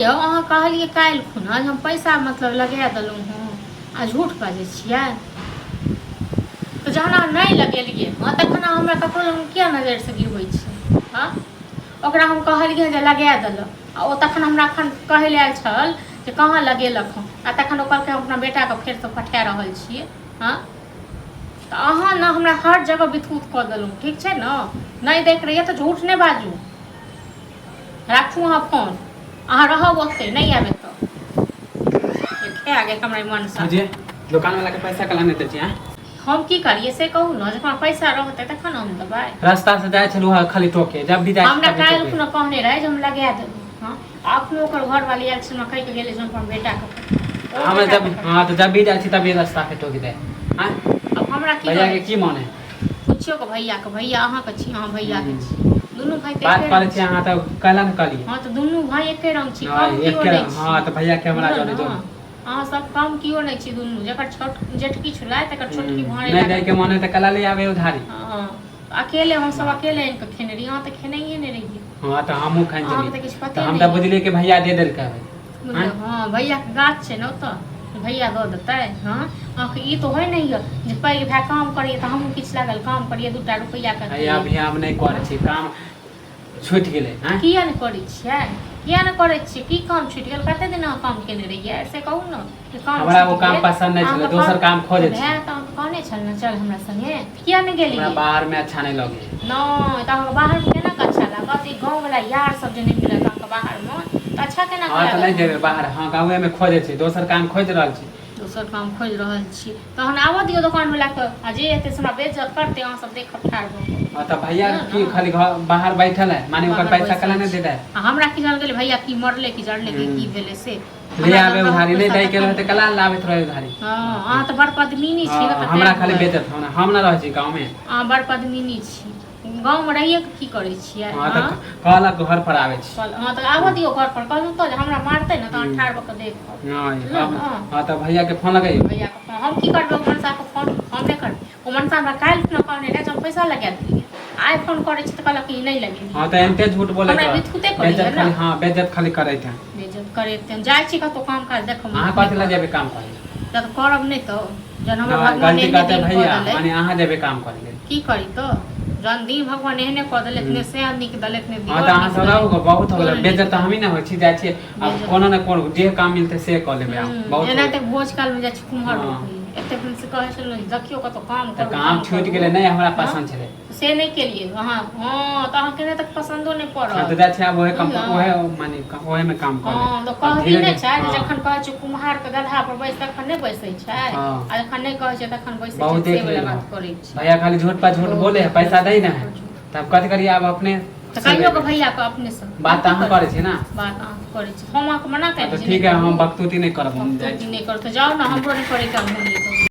यौ अहाँ कहलियै काल्हि खुना जे हम पैसा मतलब लगा देलहुँ हँ आ झूठ बाजै छियै? तऽ जहन अहाँ नहि लगेलियै हँ तखन अहाँ हमरा ककरो लग किया नजरिसँ गिरबै छियै? हँ, ओकरा हम कहलियै जे लगा देलक आ ओ तखन हमरा एखन कहै लए आयल छल जे कहाँ लगेलक हँ, आ तखन ओ कहलकै हम अपना बेटाके फेरसँ पठा रहल छियै। हँ, तऽ अहाँ ने हमरा हर जगह बिथूत कऽ देलहुँ। ठीक छै ने, नहि देख रहियै तऽ झूठ नहि बाजू। राखू अहाँ फोन, अहाँ रहब ओतै, नहि आयब एतऽ। खा गेल हमरा मनसँ। जे दोकान वाला के पैसा कला नहि दै छी? आँय, हम की करियै से कहू ने? जखन पैसा रहतै तखन हम देबै। रास्ता से जाइ छलहुँ हँ, खाली टोके, जब भी जाइ छी हमरा तभी काल्हि टोके। खुना कहने रहै जे हम लगा देबै। हँ, आ अखनो ओकर घरवाली आयल छै, हमरा कहि कऽ गेलै जे हम अपन बेटाके ओ हमरा बेटाके जब, हाँ, तऽ जब भी जाइ छी तभी रास्ता पे टोकि दे। आँय, अब हमरा की भैया के कहै की मन है? पुछियौ के भैयाके, भैया अहाँके छी, अहाँ भैयाके छी, दुनू भाय तऽ बात एके करै रंग छी छी। अहाँ तऽ कहला ने कहलियै। हँ, तऽ दुनू भाय एके रंग छी, हँ, कम केओ एके नहि रंग। हँ, छी। तऽ भैया के हमरा बुझलहुँ जरे ने, जो अहाँ सब कम केओ नहि छी दुनू। जकर छोट जेठकी छलै तकर छोटकी भाँड़े नहि लागल। दैके मन है तऽ कला ले आबे उधारी। हँ, अकेले हम सब अकेले आनि कऽ खेने रहियै, अहाँ तऽ खेनाइए नहि रहियै। हँ, तऽ हमहूँ खाइ अहाँके छलियै। तऽ किछु तऽ पते हम नहि तऽ यऽ। बुझलियै कि भैया दे देलकै। बुझलियै? हँ, भैयाके गाछ छै ने ओतऽ, भैया दऽ देतै। हँ, अहाँके ई तऽ होइ नहि यऽ जे पैघ भाय काम करैए तऽ हमहूँ किछु लागल काम करियै, दूटा रुपैआके। हैया अभी हम नहि करै छी, काम छूटि गेलै। आँय, किया नहि करै छियै? किया नहि करै छियै? की काम छूटि गेल? कते दिन अहाँ काम केने रहियै से कहू ने जे काम हमरा ओ छूटि काम गेल? पसन्द नहि छलै, अहाँके दोसर काम खोजै छी। भाय तऽ अहाँके कहने छल ने चल हमरा संगे, किया नहि हमरा गेलियै? बाहरमे अच्छा नहि लगै। नहि तऽ अहाँके बाहरमे केना कऽ अच्छा लागत? ई गाँववला यार सब जे नहि मिलत अहाँके बाहरमे तऽ अच्छा केना कऽ हँ, तऽ नहि लागत? जेबै बाहर। हँ, गाँवेमे खोजै छी, दोसर काम खोजि रहल छी। दोसर काम खोजि रहल छी, तहन आबऽ दियौ दोकानवलाके, आ जे हेतै से हमरा बेइज्जत करतै, अहाँ सब देखब ठाढ़ भऽ कऽ। हँ, तऽ भैया बुझलहुँ की ने? खाली घर बाहर बैठल है, माने ओकर बाहर पैसा बैसल कला नहि छी। दे दे। आ हमरा की जान गेलै भैया की मरलै की जरलै की की भेलै से। ले हमरा आबे जहन रहत उधारी नहि पैसा दै के तखन रहै तऽ ने। कला लाबैत रहै उधारी? हँ, अहाँ तऽ बड़ पद्मिनी छी ने। हँ, तऽ हमरा ताहि खाली दुआरे बेचत, हम हम नहि रहै छी गाँवमे। अहाँ बड़ पद्मिनी छी, गाँवमे रहिए कऽ की करै छियै? हँ, तऽ हँ, कहलक घर पर आबै छी। हँ, तऽ आबऽ दियौ घर पर। कहलहुँ तऽ जे हमरा मारतै ने तऽ अहाँ ठाढ़ भऽ कऽ देखब। नहि। बुझलहुँ हम ने? हँ, तऽ भैयाके फोन लगैयौ। भैयाके फोन हम की करबै? ओ मनसाके फोन हम नहि करबै। ओ मनसा हमरा काल्हि खुना कहने रहै जे हम पैसा लगा देलियै। आइ फोन करै छी तऽ कहलक कि नहि लगेलियै। हँ, तऽ एनते झूठ बोलैत हमरा रहत। बिथुते करैया बेज्जत ने। खाली, हँ, बेज्जत खाली करैत है। बेइज्जत करैत हम जाइ छी कतहु काम काज देखब। अहाँ कथी लए जेबै काम करै? तऽ करब नहि तऽ जहन हमर नहि भगवान गलती एहने करतै दिन कऽ भैया देलै। माने अहाँ जेबै काम करै लेल? की करी तऽ, जहन दिन भगवान एहने कऽ देलथि, ने सएह नीक देलथि ने हँ, दिअर तऽ अहाँ नीक सब रहू देलथि। गऽ, बहुत हो केओ गेलै। नहि नीक बेज्जत तऽ देलथि। हमही ने होइ छी, जाइ छियै आब। बेइज्जत। कोनो ने कोनो जे काम मिलतै से कऽ लेबै आब। बहुत हो एना गेलै। तऽ भोज कालमे जाइ छी कुम्हर हँ। रोपै लए, एतेक दिन से कहै छलहुँ जे देखियौ कतहु काम तऽ करू, काम छूटि करू। गेलै, नहि हमरा हँ, पसन्द छलै। से नहि केलियै अहाँ। हँ, तऽ अहाँके नहि तऽ पसन्दो नहि हँ, तऽ पड़ल। जाइ छियै आब ओहे कम्प बुझलहुँ? ओहे माने ओहेमे काम कऽ लेब। हँ, तऽ आब कहबी धीरे नहि धीरे छै जे हँ। जखन कहै छै कुम्हारके गदहा पर बैस तखन नहि बैसै छै, हँ। आ जखन नहि कहै छै तखन बैसै छै, बहुत से देख वला लेलहुँ। बात करै छै। भैया खाली झूठ पर झूठ बहुत बोले है, देख पैसा लेलहुँ, दै ना है। तब कथी करिए आब अपने तऽ से कहियो कऽ लेबै। भैयाके अपनेसँ। बात हम तऽ की अहाँ करबै? करै छी ने। बात अहाँ करै छी, हम अहाँके मना हँ, करै तऽ छी ठीक नहि है, हम करू। बकतूति नहि करब, हम जाइ बकतूति छी। नहि करू तऽ जाउ ने, हमरो नहि करैके मोन यऽ।